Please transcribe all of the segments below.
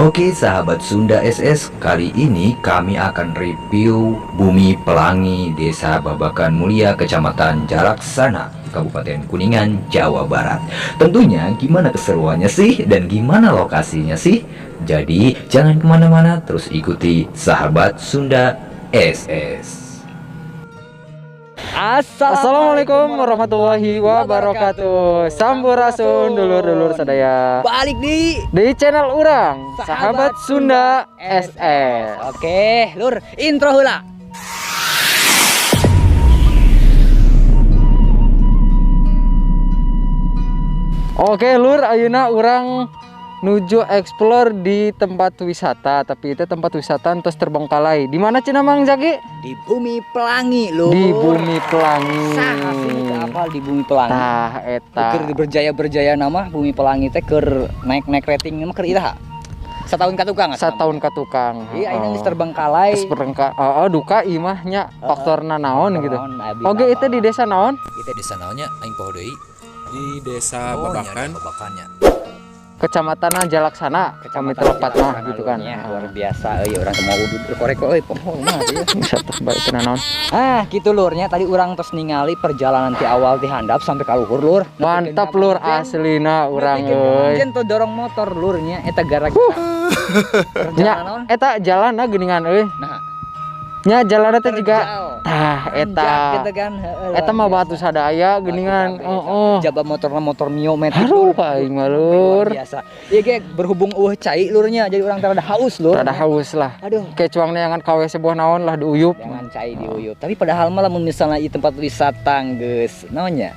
Oke sahabat Sunda SS, kali ini kami akan review Bumi Pelangi, Desa Babakan Mulia, Kecamatan Jalaksana, Kabupaten Kuningan, Jawa Barat. Tentunya gimana keseruannya sih dan gimana lokasinya sih? Jadi jangan kemana-mana, terus ikuti sahabat Sunda SS. Assalamualaikum warahmatullahi wabarakatuh. Sampurasun dulur-dulur sadaya. Balik di channel urang Sahabat Sunda SS. Oke, lur, intro heula. Oke, lur, ayeuna urang nuju explore di tempat wisata, tapi itu tempat wisata terus terbengkalai. Di mana cenah Mang Zaki? Di Bumi Pelangi, lur. Di Bumi Pelangi. Saha sih teu apal di Bumi Pelangi? Tah eta. Keur berjaya-berjaya nama Bumi Pelangi teh keur naik-naik rating mah keur iraha? Setahun ka tukang atuh. Setahun ka tukang. Iya, ini geus terbengkalai. Geus berengka, oh, duka imah nya faktorna naon gitu. Oke, itu di desa naon? Itu Desa naonnya aing poho deui. Di desa Oh, Babakan. nya Babakannya. Kecamatan Jalaksana, kami telepatna gitu kan. Ya, luar biasa euy, urang teh mau udud koreko euy poho mah ieu. Bisa tuh baik kena naon. Ah, gitu lurnya tadi urang terus ningali perjalanan ti awal ti handap sampai ka luhur lur. Mantap lur aslina urang euy. Jen tuh dorong motor lurnya eta gara-gara. Nya eta jalanna geuningan euy. Nah, Nya jalanna teh juga tah eta. Gitu kan. Eta mah batu sadaya geuningan. Heeh. Jaba motorna motor Mio Matic. Aduh, aing mah lur. Luar biasa. Ieu ge berhubung eueuh cai lurnya jadi urang teh rada haus lur. Rada haus lah. Aduh. Kecuang neangan kawe sebuah naon lah diuyup. Jangan cai diuyup. Tapi padahal mah lamun misalnya di tempat wisata geus naonnya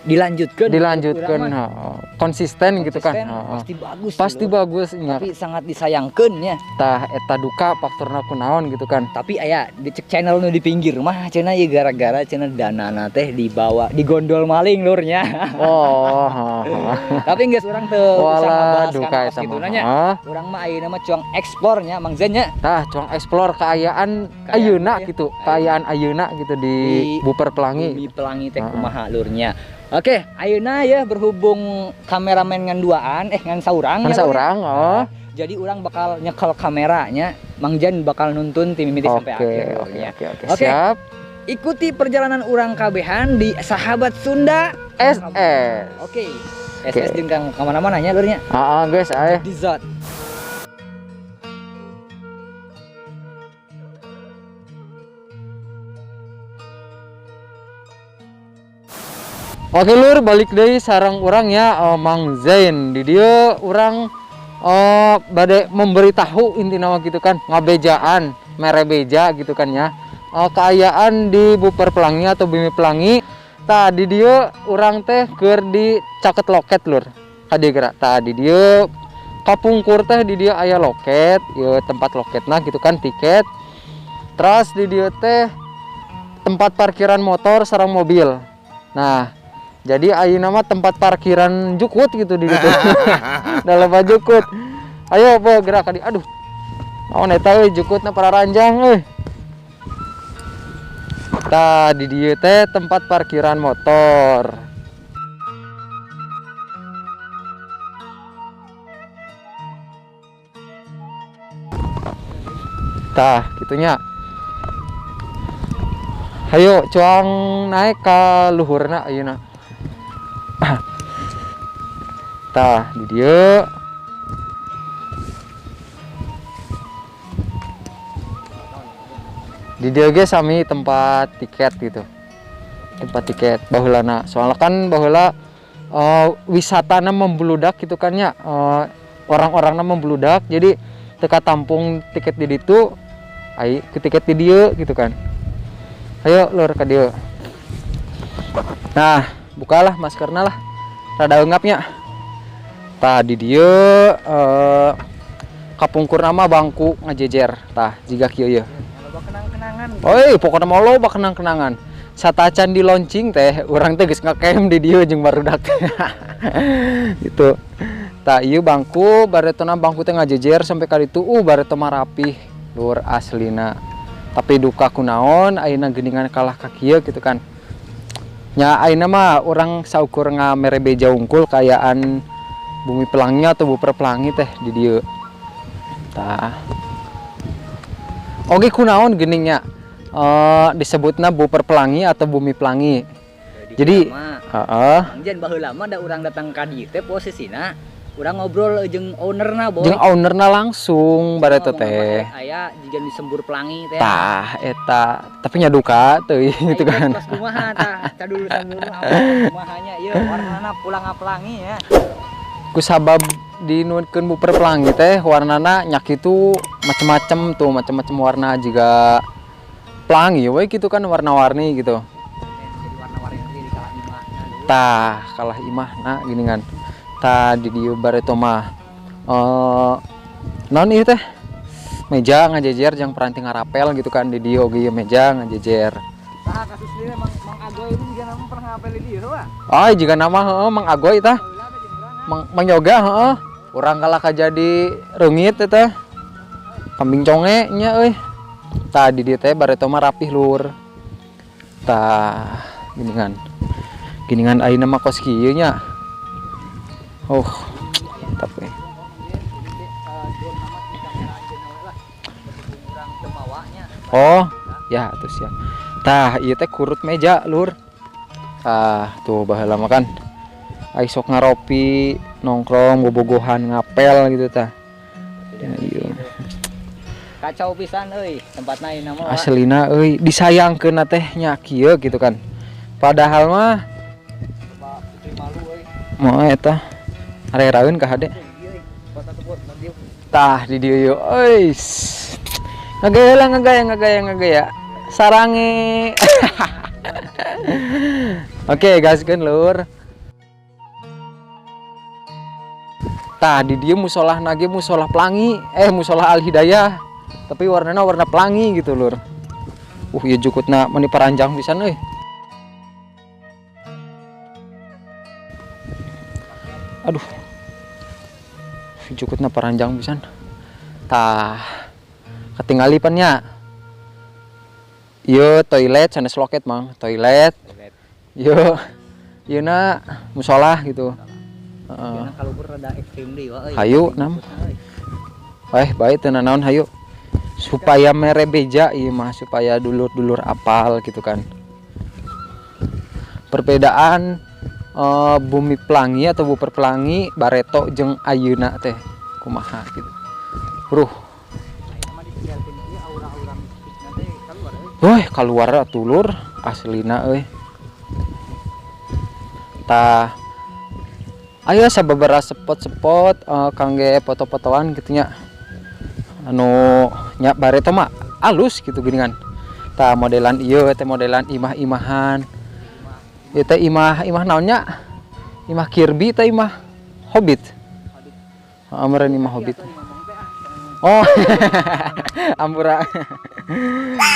dilanjutkeun. Dilanjutkeun, heeh. Konsisten gitu kan. Pasti bagus. Pasti lur. Bagus nya. Tapi sangat disayangkeun nya. Tah eta duka faktorna kunaon gitu kan. Tapi aya dicek channel nu di pinggir mah cenah ieu gara-gara cenah danana teh dibawa digondol maling lurnya. Oh. Tapi geus urang teu usah ngabahas duka kana eta kitu mah. nanya. Urang mah ayeuna mah cuang explore-nya Mang Zen nya. Tah cuang explore kaayaan ayeuna gitu, kaayaan ayeuna gitu di Buper Pelangi. Bumi Pelangi teh kumaha lurnya. Oke, ayeuna ya berhubung kameramen ngan duaan ngan saurang. Ngan saurang, oh. Jadi urang bakal nyekel kameranya, Mang Jan bakal nuntun ti mimiti sampai akhir. Oke, siap. Ikuti perjalanan urang kabehan di Sahabat Sunda SS. Oke. SS jeung kang ka mana-mana nya lurnya. Heeh, guys, ayo. Di zat. Oke lur, balik deui sareng urang ya Mang Zain. Di dieu urang bade memberitahu intina mah gitu kan, ngabejaan, mere beja gitu kan ya. Kaayaan di Buper Pelangi atau Bumi Pelangi. Tah di dieu urang teh keur di caket loket lur. Ka dieu geura. Tah di dieu kapungkur teh di dieu aya loket, ieu tempat loketna gitu kan, tiket. Terus di dieu teh tempat parkiran motor sareng mobil. Nah, jadi ayeuna mah tempat parkiran jukut gitu di ditu. Dalam jukut. Ayo po gerak ka dieu. Aduh. Naon eta euy jukutna pararanjang euy. Tah di dieu teh tempat parkiran motor. Tah kitunya. Hayo cuang naik ka luhurna ayeuna. Tah di dieu. Di dieu ge sami tempat tiket gitu. Tempat tiket baheulana. Soalnya kan baheula wisatana membludak gitu kan nya. Orang-orangna membludak jadi teu katampung tiket di ditu, ai ke tiket di dieu gitu kan. Ayo lur ka dieu. Nah, bukalah maskerna lah. Rada eungapnya. Tah di dieu kapungkurna mah bangku ngajejer. Tah jiga kieu ye. Kenang-kenangan. Oi, pokokna mah loba kenang-kenangan. Satacan di launching teh, urang teh geus ngakem di dieu jeung barudak. Gitu. Tah ieu bangku, baretona bangku teh ngajejer sampai ka ditu, bareto mah rapih lur aslina. Tapi duka kunaon ayeuna geuningan kalah ka kieu gitu kan. Nya ayeuna mah urang saukur ngamere beja unggul kaayaan Bumi Pelangi atau Buper Pelangi teh di dieu. Tah. Oge kunaon geningnya disebutna Buper Pelangi atau Bumi Pelangi. Jadi heeh. Mang Jen baheula mah da urang datang ka dieu teh posisina urang ngobrol jeung ownerna, Boy. Jeung ownerna langsung bareto teh. Aya jiga disembur pelangi teh. Tah eta, tapi nya duka teuing gitu kan. Pas kumaha tah, cadul sembur kumaha nya ieu warnana pulang pelangi ya. Ku sabab dinuunkeun Buper Pelangi teh warnana nya kitu macem-macem tuh, macem-macem warna juga pelangi we gitu kan, warna-warni gitu. Jadi warna-warni di kalah imahna. Tah, kalah imahna gini kan. Tah di dieu bareto mah naon ieu teh? Meja ngajejer jang peranti ngarapel gitu kan, di dieu oge ieu meja ngajejer. Tah kasus ieu Mang Agoy itu juga nama pernah ngapel di dieu wa. Oh, jiga nama heeh Mang Agoy tah. Mang Yoga heeh. Urang kalah ka jadi reungit teh. Kambing conge nya euy. Tah di dieu teh bareto mah rapih lur. Tah geuningan. Geuningan ayeuna mah kos kieu nya. Oh, tapi oh, ya terus ya. Tah, ieu teh kurut meja, lur. Tah, tuh baheula mah kan. Ai sok ngaropi, nongkrong, bobogohan, ngapel gitu tah. Ya, ieu. Kacau pisan euy, tempatna ayeuna mah. Aslina euy, disayangkeun teh nya kieu gitu kan. Padahal mah mau eta areraeun ka hade. Tah di dieu yeuh euy. Ngagaya lah, ngagaya. Sarange. Oke, gaskeun lur. Tah di dieu musolah nage musolah pelangi, musolah Al Hidayah. Tapi warnana warna pelangi gitu lur. Ieu jukutna meuni paranjang pisan euy. Aduh. Jukutna paranjang pisan. Tah ketinggali pan nya. Ieu toilet sanes loket Mang, toilet. Ieu ieuna musolah gitu. Heeh. Hayu nam. Bae teu nanaon hayu. Supaya mere beja ieu mah, supaya dulur-dulur apal gitu kan. Perbedaan Bumi Pelangi atau Buper Pelangi bareto jeung ayeuna teh kumaha gitu. Ruh. Woi, kaluar atuh lur aslina euy. Tah aya sababaraha spot-spot kangge foto-fotoan kitu nya. Anu nya bareto mah alus gitu geuningan. Tah modelan ieu teh modelan imah-imahan. Ieu teh imah naon nya? Imah Kirby teh imah Hobbit. Heeh, meureun imah Hobbit. Oh. Ampura.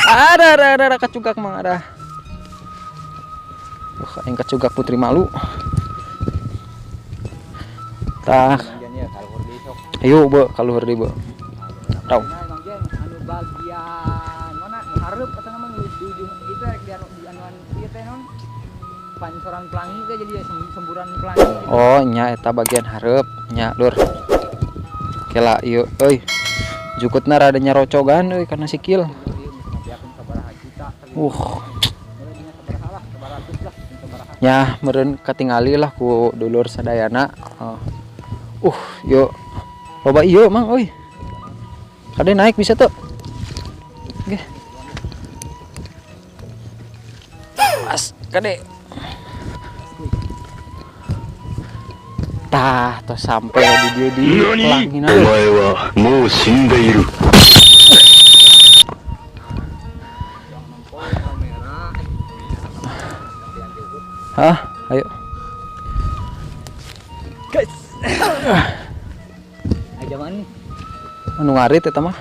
Ada kacugak Mang ada. Aing kacugak putri malu. Tah. Ayo be kaluhur deui be. Tau. Anu bagian mana hareup atau nama di ujung itu rek di anu di anuan ieu teh non pancoran pelangi teh jadi semburan pelangi. Oh nya eta bagian hareup nya lur. Kela ieu euy. Jukutna rada nyarocogan euy kana sikil. Nya meureun katingali lah ku dulur sadayana. Yo loba ieu Mang euy. Kade naik bisa tuh. Oke. Mas, kade. Tah, tos sampai di dieu di pelangina. Omae wa mou shindeiru. Hah, ayo. Guys. Aja mana? Anu ngarit eta mah.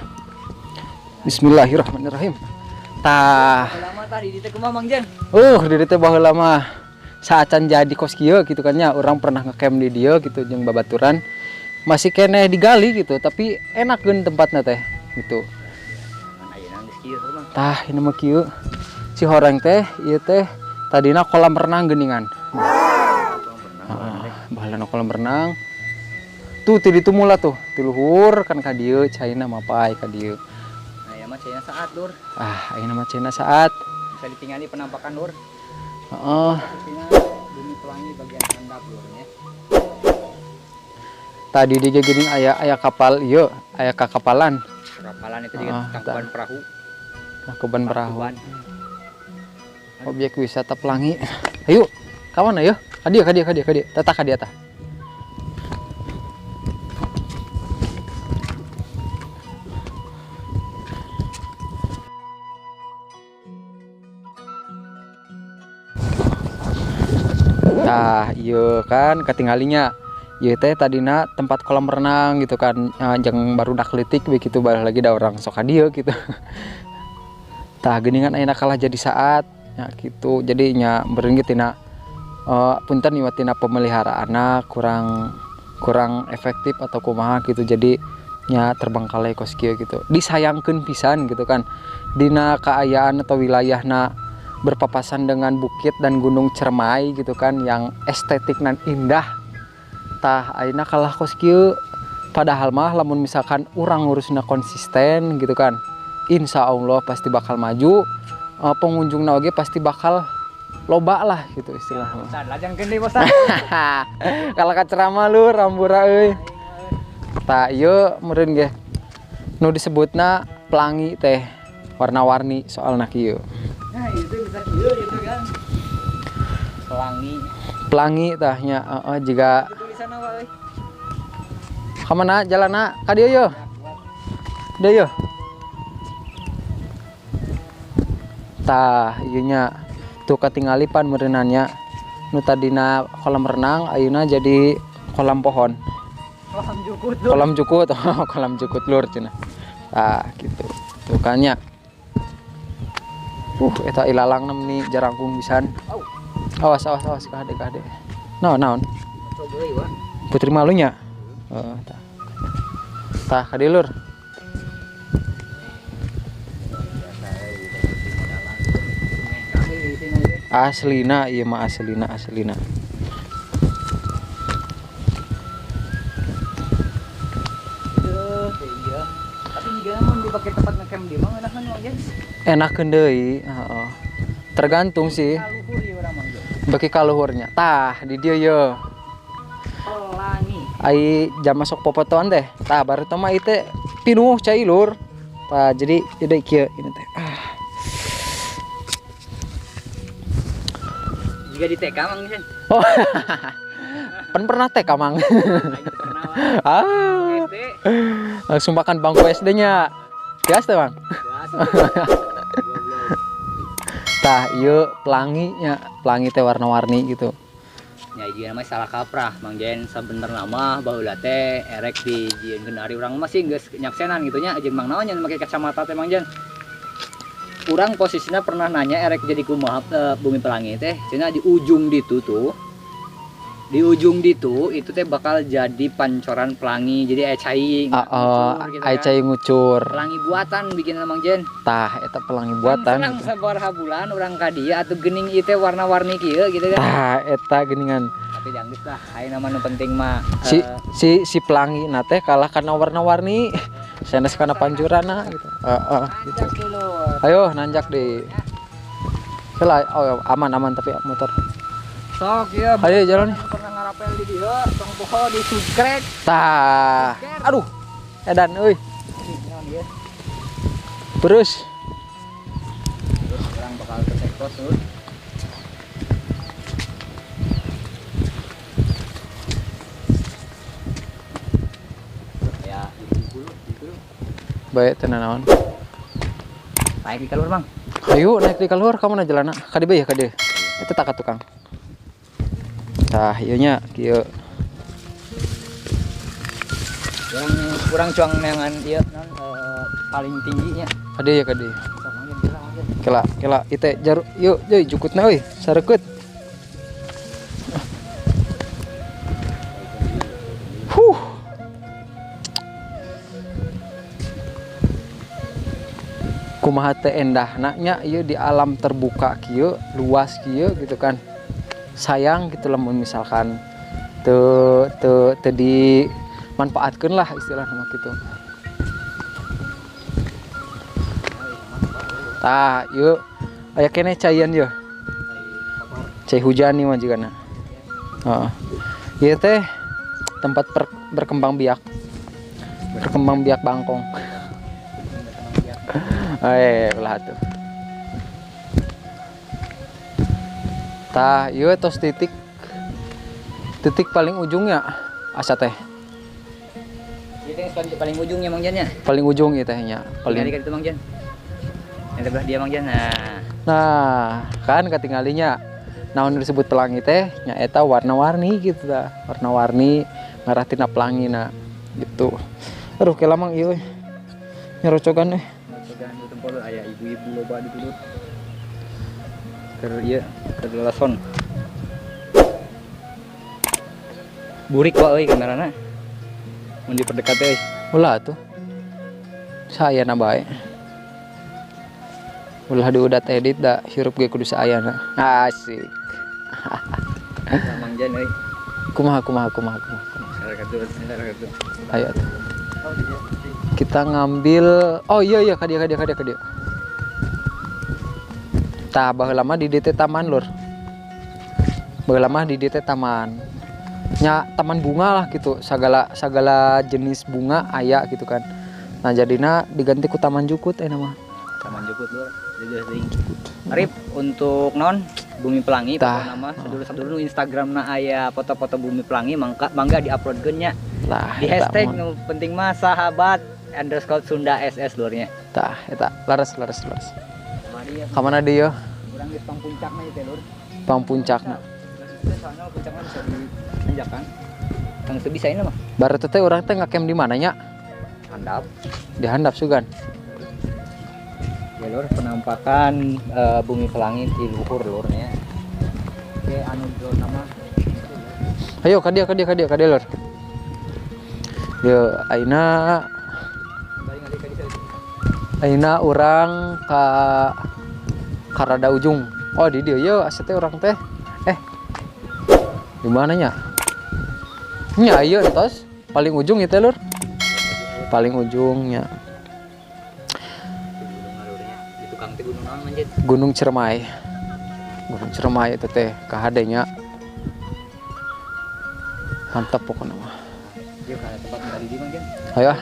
Bismillahirrahmanirrahim. Tah. Lama tah di dieu teh kumaha Mang Jen? Di dieu teh baheula mah saacan jadi kos kieu gitu kan nya, urang pernah ngecamp di dieu gitu jeung babaturan. Masih keneh digali gitu, tapi enakeun tempatna teh gitu. Tah, ini mah kieu. Cihoreng teh ieu teh tadina kolam renang geuningan. Heeh, baheula kolam renang. Tuh ti ditu mula tuh, ti luhur kan ka dieu caina mapai ka dieu. Nah, ya mah caina saat, Lur. Ah, ayeuna mah caina saat. Bisa ditinggali penampakan, Lur. Heeh. Bumi Pelangi bagian handap, Lur nya. Tadi di geuning aya kapal ieu, aya kakapalan. Kapalan itu juga tangkuban perahu. Tangkuban perahu. Objek wisata Pelangi. Ayo, ka mana yeuh? Ka dieu, ka dieu, ka dieu, ka dieu. Tah ka dieu tah. Tah, ieu kan katinggalinya. Ieu teh tadina tempat kolam renang gitu kan, jeung barudak leutik begitu balik lagi da urang sok ka dieu gitu. Tah geuningan ayeuna kalah jadi saat nya gitu. Jadi nya meureun ge tina punten ieu tina pemeliharaanna kurang efektif atau kumaha gitu. Jadi nya terbengkalai kos kieu gitu. Disayangkeun pisan gitu kan. Dina kaayaan atau wilayahna berpapasan dengan bukit dan gunung Cermai gitu kan yang estetik dan indah. Tah ayeuna kalah kos kieu, padahal mah lamun misalkan urang ngurusna konsisten gitu kan, insya Allah pasti bakal maju, pengunjungna oge pasti bakal loba lah gitu istilahnya. Ustad, lajangkeun deui Ustad. Kalah ka ceramah lur ampura euy. Tah ieu meureun ge nu disebutna pelangi teh warna-warni soalna kieu. Nah, itu bisa kieu gitu kan. Pelangi. Pelangi tah nya heeh jiga ka mana jalanna? Ka dieu yeuh. Dieu yeuh. Tah ieu nya tuh katingali pan meureunannya nu tadina kolam renang ayeuna jadi kolam pohon. Kolam jukut lur. Kolam jukut, kolam jukut lur cenah. Tah gitu. Tuh kan nya. Eta ilalangna meuni jarangkung pisan. Awas awas awas ka hade ka hade. Naon naon? Putri malunya. Heeh, tah. Tah ka dieu lur. Aslina ieu mah aslina aslina. Tapi jika mun dipake tempat ngecamp di mah enakan Mang Jen. Enakeun deui, heeh. Tergantung sih. Beki kaluhurnya. Tah di dieu ye. Pelangi. Ai jam masuk popotoan teh. Tah baru teh mah ieu teh pinuh cai lur. Tah jadi kieu ini teh. Ah. Jika di TK Mang Jen. Oh. Pan pernah TK Mang. Ah. SD. Langsung makan bangku SD-nya. Biasa teh, Mang. Biasa. Tah ieu pelanginya, pelangi teh warna-warni gitu. Ya ieu mah salah kaprah Mang Jen, sabenerna mah baheula teh erek dijieunkeun ari urang mah sih geus nyaksenan gitu nya jeung Mang naon nya make kacamata teh Mang Jen. Urang posisinya pernah nanya erek jadi kumaha Bumi Pelangi teh, cenah di ujung ditu tuh. Di ujung ditu itu teh bakal jadi pancoran pelangi. Jadi aya cai ngucur gitu aya kan. Cai ngucur. Pelangi buatan bikin Mang Jen. Tah eta pelangi buatan. Senang sabaraha bulan urang ka dieu atuh geuning ieu teh warna-warni kieu gitu kan. Tah eta geuningan. Tapi janggeus lah, ayeuna mah nu penting mah si pelangi na teh kalah karena warna-warni. Sanes kana pancuranna gitu. Heeh gitu. Ayo nanjak deh. Salah, oh, aman-aman tapi motor. Sok ya. Ayo jalan. Pernah ngarapel di dieu, tong poho di subscribe. Tah. Aduh. Edan euy. Terus. Terus orang bakal ke sektor tuh. Ya, itu. Baik tenan naon. Naik di kaluhur, Bang. Ayo naik di kaluhur, ka mana jalanna? Ka dieu ya, ka dieu. Eta tak ka tukang. Tah, ieu nya kieu. Yang kurang cuang neangan ieu non paling tingginya. Ka dieu ya, ka dieu. Kela, kela ieu teh jaru yuk, euy jukutna euy, sarekeut. Huh. Kumaha teh endahna nya ieu di alam terbuka kieu, luas kieu gitu kan. Sayang gitu lamun misalkan teu Manfaatkeun lah istilah nama gitu. Tah, yuk aya keneh caian yeuh. Cai hujan nih mah jigana. Heeh. Ieu teh tempat berkembang biak. Berkembang biak bangkong. Ulah atuh. Tah, ieu tos titik paling ujungnya asa teh. Ieu teh paling ujungnya Mang Jan nya. Paling ujung ieu teh nya. Paling itu Mang Jan. Yang sebelah dia Mang Jan. Nah. Nah, kan katinggalinya naon disebut pelangi teh nyaeta warna-warni gitu tah. Warna-warni ngarah tina pelangina gitu. Aduh, kela Mang ieu nyerocogan eh. Nyerocogan di tempat aya ibu-ibu loba ditudut. Keur ieu, keur leleson. Burik wae euy kamerana. Mun diperdekat euy. Ulah atuh. Saayana bae. Ulah diudat edit da hirup ge kudu saayana. Asik. Mang Jan euy. Kumaha. Ayo atuh. Kita ngambil oh iya ka dieu. Tah baheula mah di dieu teh taman lur. Baheula mah di dieu teh taman. Nya taman bunga lah gitu, segala jenis bunga aya gitu kan. Nah jadina diganti ku taman jukut mah. Taman jukut lur. Arif untuk non Bumi Pelangi nama sedulur-sedulur Instagramna aya foto-foto Bumi Pelangi mangga diuploadkeun nya. Di hashtag nu penting mah sahabat _Sunda SS lurnya. Tah eta laras. Ka mana deui yeuh? Urang geus pang puncakna ieu teh lur. Pang puncakna. Soalna puncakna bisa ditanjakan. Tang teu bisa ini mah. Baru teh urang teh ngakem di mana nya? Handap. Di handap sugan. Ya lur, penampakan Bumi Pelangi di luhur lurnya. Oke, anu drone nama. Ayo ka dieu lur. Yo, ayeuna urang ka rada ujung. Oh, di dieu ye asa teh urang teh. Di mana nya? Nya ieu entos paling ujung ieu teh lur. Paling ujungnya. Gunung Ciremai. Gunung Ciremai itu teh kahade nya. Mantap pokoknya mah. Ieu kana tempat tadi di Mang Jan. Ayo.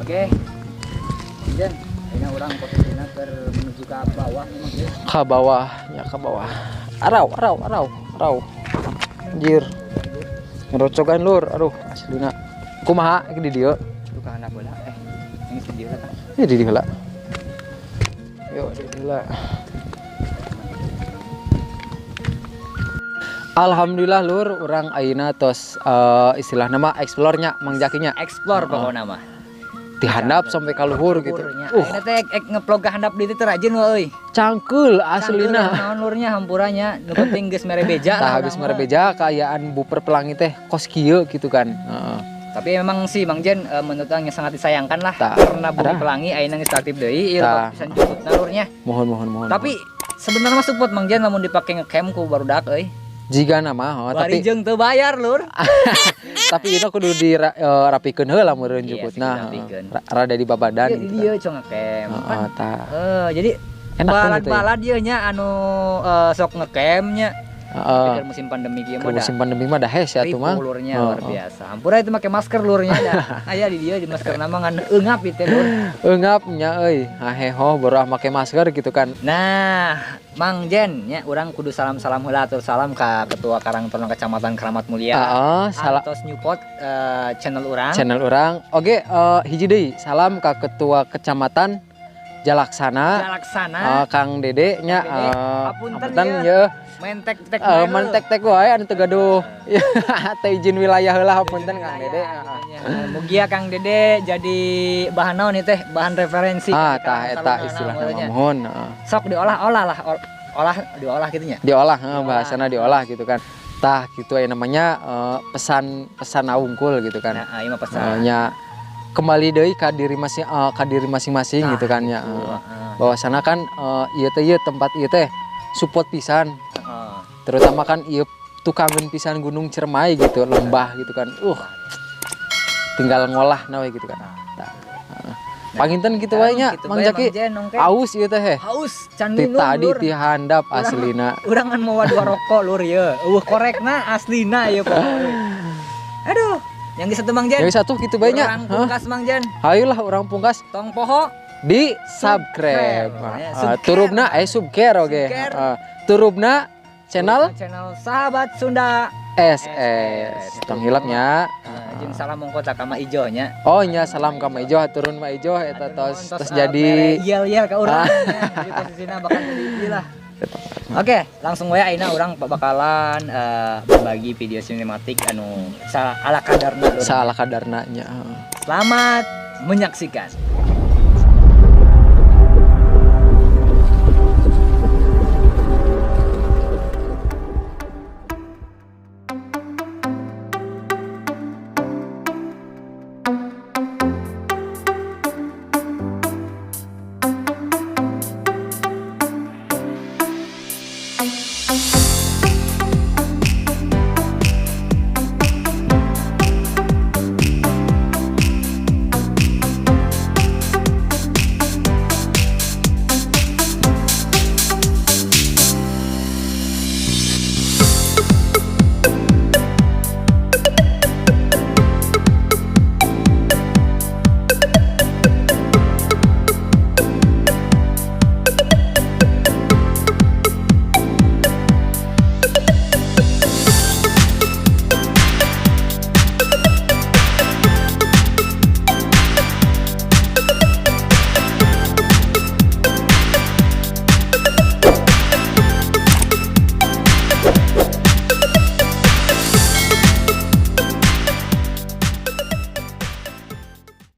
Oke. Mang Jan, ayeuna urang posisina keur menuju ka bawah nih Mang Jan. Ka bawah, ya ka bawah. Arau. Anjir. Ngerocokan lur, aduh aslina. Kumaha di dieu? Duh ka handap heula. Ini di dieu lah. Ini di dieu heula. Yo di dieu heula. Alhamdulillah lur, urang ayeuna tos istilahna mah explore nya Mang Jaki nya. Explore pokona mah. Di handap sampai ka luhur gitu. Ayeuna teh ngevlog ka handap di dieu teh rajin euy. Cangkeul aslina. Naon lurnya hampuranya, nu penting geus mere beja. Tah geus mere beja kaayaan buper pelangi teh kos kieu gitu kan. Heeh. Tapi memang sih Mang Jan menurut urang sangat disayangkan lah karena Bumi Pelangi ayeuna geus aktif deui ieu bisa jukutna lurnya. Mohon. Tapi sebenarnya mah support Mang Jan lamun dipake ngecamp ku barudak euy. Jiga nama, tapi jeung teu bayar lur. Tapi itu kudu dirapikeun heula meureun jukutna. Rada di babadan gitu. Iya, cong ngecamp. Heeh, tah. Jadi balad-balad ieu nya anu sok ngecamp nya. Heeh. Tapi musim pandemi kieu mah. Musim pandemi mah dah hes ya atuh mah. Lurnya luar biasa. Hampura itu make masker lurnya dah. Aya di dieu di masker nama ngan eungap ieu teh lur. Eungap nya euy. Haheho baru make masker gitu kan. Nah, Mang Jen nya urang kudu salam-salam heula atur salam ka Ketua Karang Taruna Kecamatan Keramat Mulia. Heeh, salam atos nyupport channel urang. Channel urang. Oke, hiji deui salam ka Ketua Kecamatan Jalaksana. Kang Dede nya apunten ye. Main tek-tek main tek-tek wae anu teu gaduh. Teu izin wilayah heula apunten Kang Dede. Mugia Kang Dede jadi bahan naon ieu teh, bahan referensi. Ah, tah eta istilahna mah mohon. Sok diolah-olah lah, olah diolah kitu nya. Diolah, heeh, bahasana diolah gitu kan. Tah gitu aya namanya pesan pesan awungkul gitu kan. Nah, ieu mah pesan. Nya Kembali deui ka diri masing-masing Tah, gitu kan ya. gitu. Heeh. Bahwasana kan ieu teh, ieu tempat ieu teh support pisan, terutama kan ieu tukangeun pisan Gunung Ciremai gitu, lembah gitu kan. Tinggal ngolah na we gitu kan. Tah. Heeh. Panginten gitu wae nya, Gitu Mang bae, Jaki. Mang Jen, oke. Aus ieu teh heh. Haus can Ti minum, tadi lur. ti handap aslina. Urang kan mawa dua rokok, lur, ye. Euweuh korekna aslina ye pokoknya. Aduh, yang geus satu, Mang Jen. Ya satu gitu bae nya. Urang Hah? pungkas, Mang Jen. Ayolah urang pungkas. Tong poho di subscribe. Subscribe. Ah, Ya, subscribe. turubna subscribe oke. Subscribe. Ah, turubna channel Channel Sahabat Sunda SS. Tong hilapnya. Jeung salam mongko ka Ma Ijo nya. Oh nya, salam ka Ma Ijo, turun Ma Ijo eta tos tos jadi yel yel ke urang nya. Jadi posisinya bakal jadi ieu lah. Oke, langsung we ayeuna urang bakalan berbagi video sinematik anu ala kadarna, lur. Salah kadarna nya. Selamat menyaksikan.